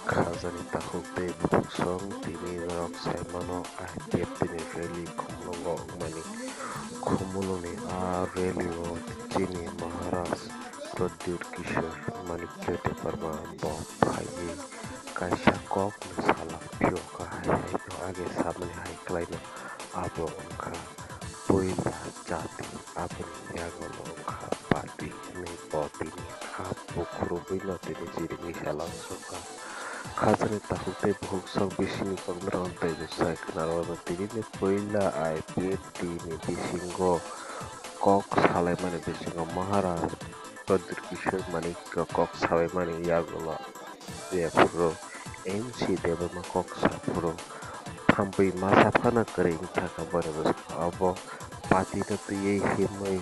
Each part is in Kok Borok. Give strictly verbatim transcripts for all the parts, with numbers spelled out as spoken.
Khajani takhuk tei bukhuk song tini norok sai mano, I P F T ni rally Khumulwngo wngmani. Khumulwngni a rally o chini Maharaj Pradyut Kishore Manikya Debbarma bo phaiwi kaisa kok no salak phiyokha, hai hai no age samani hai khlaino abo wngkha puila jati, aboni yago no wngkha party hinwi bo tini kha bukhurubwino tini chirigwi salak sokha. Khajani takhuk tei bukhuk sok bisingni koknarok tei bwsai khwnarokno tini ni puila I P F T ni bisingo kok salaimani bisingo Maharaj Pradyut Kishore Manikya kok sabaimani yagulo jephuru M C Debbarma kok saphuru thampui masa phano kwrwi wngthaka boni bwskango obo party no twiwi himwi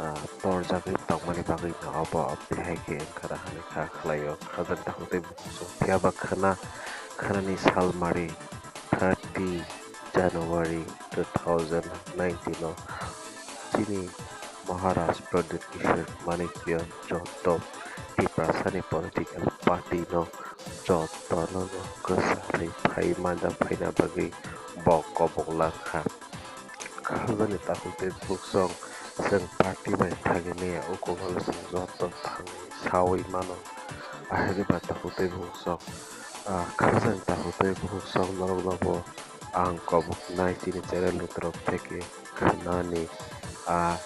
ah, torjagwi tongmani bagwi no obo tihai khe wngkha da hinwi kha khlaio. Khajani takhuk tei bukhuk song phiyaba khwna, khwnani salmari thirty January two thousand nineteen o chini Maharaj Pradyut Kishore Manikya joto Tiprasani political party no jotono no kwsarwi phai manja phaina bagwi bo kobok langkha. Khajani takhuk tei bukhuk song chwng party bai thangwi maya, o kokno chwng joto thangwi sawi mano. Ahai khe ba takhuk tei bukhuk song, ah, khajani takhuk tei bukhuk song norokno bo ang koboknai chini channel ni torok theke khwnani, ah,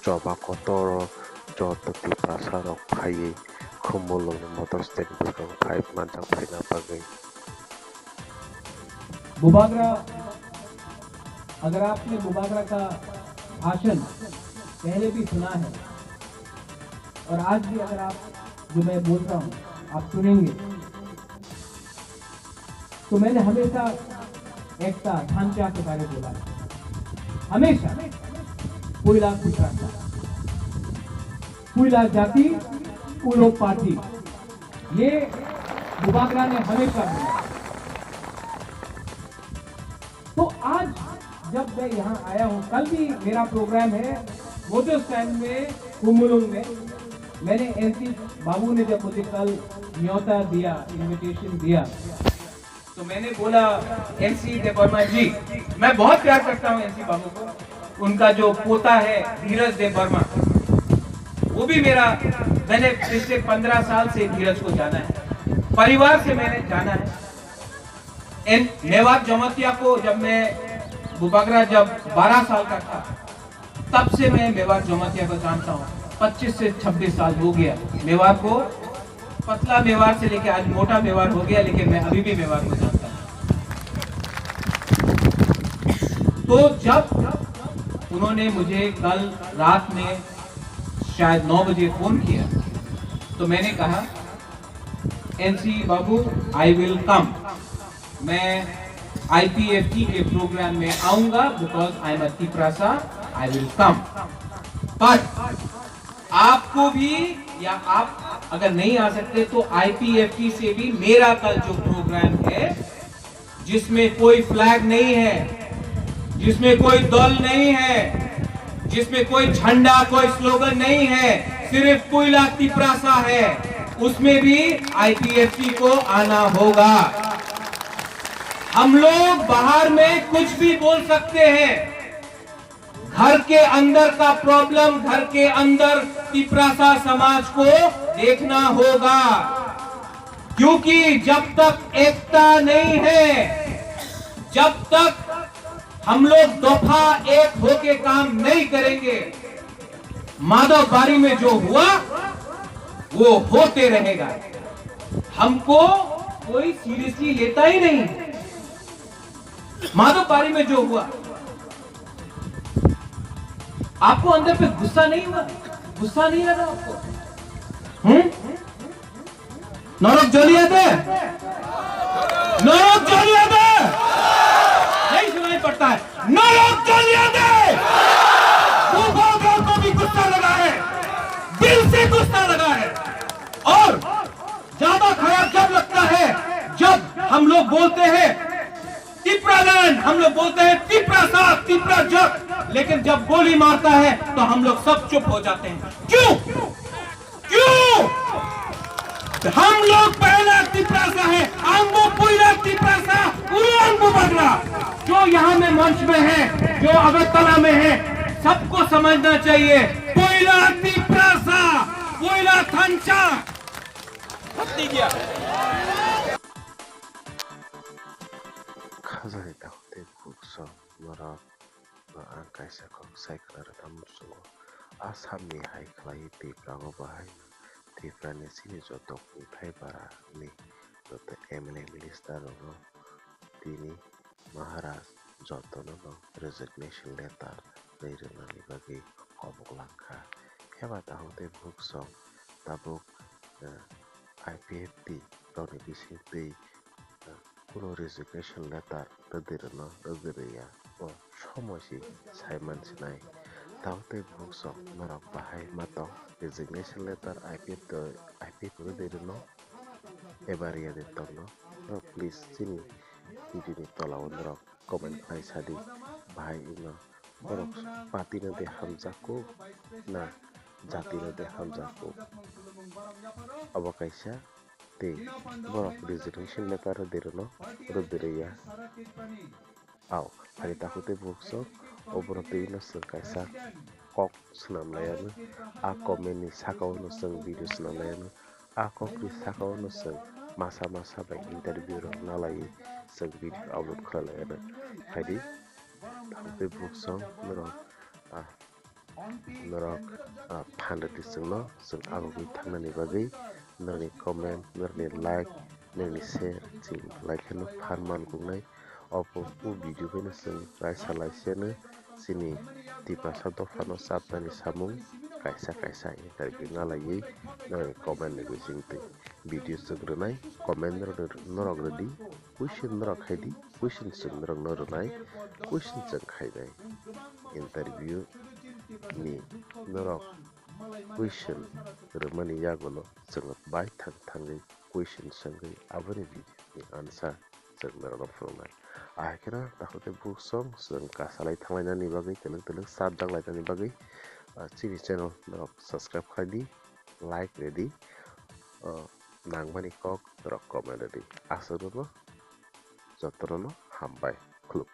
choba kotoro joto Tiprasa rok phaiwi Khumulwng ni motor stand bwskango phai manjak phaina bagwi. Bubagra, अगर आपने बुबागरा का भाषण पहले भी सुना है और आज भी अगर आप, जो मैं बोल रहा हूँ, आप सुनेंगे, तो मैंने हमेशा एकता, थानचा के बारे में बोला है। हमेशा। पुइला तिप्रासा, पुइला जाति, उलो पार्टी, ये बुबागरा ने हमेशा बोला। तो आज जब मैं यहाँ आया हूँ, कल भी मेरा प्रोग्राम है मोटो स्टैंड में, कुमुलुंग में। मैंने एनसी बाबू ने जब मुझे कल न्योता दिया, इनविटेशन दिया, तो मैंने बोला, एनसी देबवर्मा जी, मैं बहुत प्यार करता हूँ एनसी बाबू को। उनका जो पोता है धीरज देबवर्मा, वो भी मेरा, मैंने पिछले पंद्रह साल से धीरज को जाना है, परिवार से मैंने जाना है। एन मेवात जमातिया को जब मैं बुबागरा जब बारह साल का था, तब से मैं मेवात जमातिया को जानता हूँ। पच्चीस से छब्बीस साल हो गया मेवात को, पतला मेवात से लेके आज मोटा मेवात हो गया, लेकिन मैं अभी भी मेवात को जानता हूँ। तो जब उन्होंने मुझे कल रात में शायद नौ बजे फोन किया, तो मैंने कहा, एनसी बाबू, I will come, मैं आईपीएफटी के प्रोग्राम में आऊंगा, because I am a Tiprasa, I will come। पर आपको भी, या आप अगर नहीं आ सकते तो आईपीएफटी से भी मेरा कल जो प्रोग्राम है, जिसमें कोई फ्लैग नहीं है, जिसमें कोई दल नहीं है, जिसमें कोई झंडा, कोई स्लोगन नहीं है, सिर्फ पुइला तिप्रासा है, उसमें भी आईपीएफटी को आना होगा। हम लोग बाहर में कुछ भी बोल सकते हैं, घर के अंदर का प्रॉब्लम, घर के अंदर तिप्रासा समाज को देखना होगा, क्योंकि जब तक एकता नहीं है, जब तक हम लोग दफा एक होके काम नहीं करेंगे, माधव बारी में जो हुआ वो होते रहेगा। हमको कोई सीरियसली लेता ही नहीं। माधव बारी में जो हुआ, आपको अंदर पे गुस्सा नहीं हुआ? गुस्सा नहीं लगा आपको? हम्म? नरक जलिया दे, नरक जलिया दे, नहीं सुनाई पड़ता है, नरक जलिया दे। बुबागरा को भी गुस्सा लगा है, दिल से गुस्सा लगा है। और ज्यादा खराब जब लगता है, जब हम लोग बोलते हैं तिप्रालैंड, हम लोग बोलते हैं तिप्रासा, तिप्राजक, लेकिन जब गोली मारता है तो हम लोग सब चुप हो जाते हैं। क्यों? क्यों? हम लोग पहला तिपरासा है, ang bo puila Tiprasa, uru ang bo bagra. जो यहाँ में मंच में है, जो अगरतला में है, सबको समझना चाहिए, puila Tiprasa, puila Thansa. Khajani takhuk tei bukhuk song norok no ang kaisa kok sai khna rwna muchungo. A samni hai khlaiwi Tiprano bahai no Tiprani chini joto kungthai bara ni joto M L A minister rokno tini Maharaj jotono no resignation letter rwi rwnani bagwi kobok langkha. Phiya ba takhuk tei bukhuk song tabuk, eh, I P F T rokni bisingtwi, eh, kunu resignation letter rwdi rwno rwdi rwya, o somoi se sai man sinai. Takhuk tei bukhuk song norok bahai ma tong, resignation letter I P F T, I P F T rwdi rwno eba rwya de tongno. Norok please chini video ni tola o norok comment khlai sadi, bahai ino borok party no de hamjak kuk na jati no de hamjak kuk. Obo kaisa tei borok resignation letter rwdi rwno rwdi rwya. Ao, hai takhuk tei bukhuk song, obono twi no chwng kaisa kok swnam lai anw, a comment ni saka o no chwng video swnam lai anw, a kok ni saka o no chwng masa masa bai interview rok na laiwi chwng video upload khlai lai anw. Phaidi, takhuk tei bukhuk song norok, ah, norok, ah, phan rwdi chwngno, chwng aboni thangnani bagwi norokni comment, norokni like, norokni share chwng lai kheno phan man kungnai. Obo o video bai no chwng raisa lai se no chini Tiprasa dophano chatnani samung kaisa kaisa interview na laiwi norokni comment ni bisingtwi video chwng rwnai, comment norok rwdi, question norok khaidi, question chwng norokno rwnai, question chwng khainai. Interview ni norok question rwmani yagulo chwng bai thang thangwi question swngwi aboni video ni answer chwng norokno phunuknai. Ahai kheno takhuk tei bukhuk song chwng kasalai thanglainani bagwi, twlwk twlwk chat jak lainani bagwi, ah, chini channel norok subscribe khlai di, like rwdi, ah, nangmani kok norok comment rwdi. Aswk no jotono hambai khulum.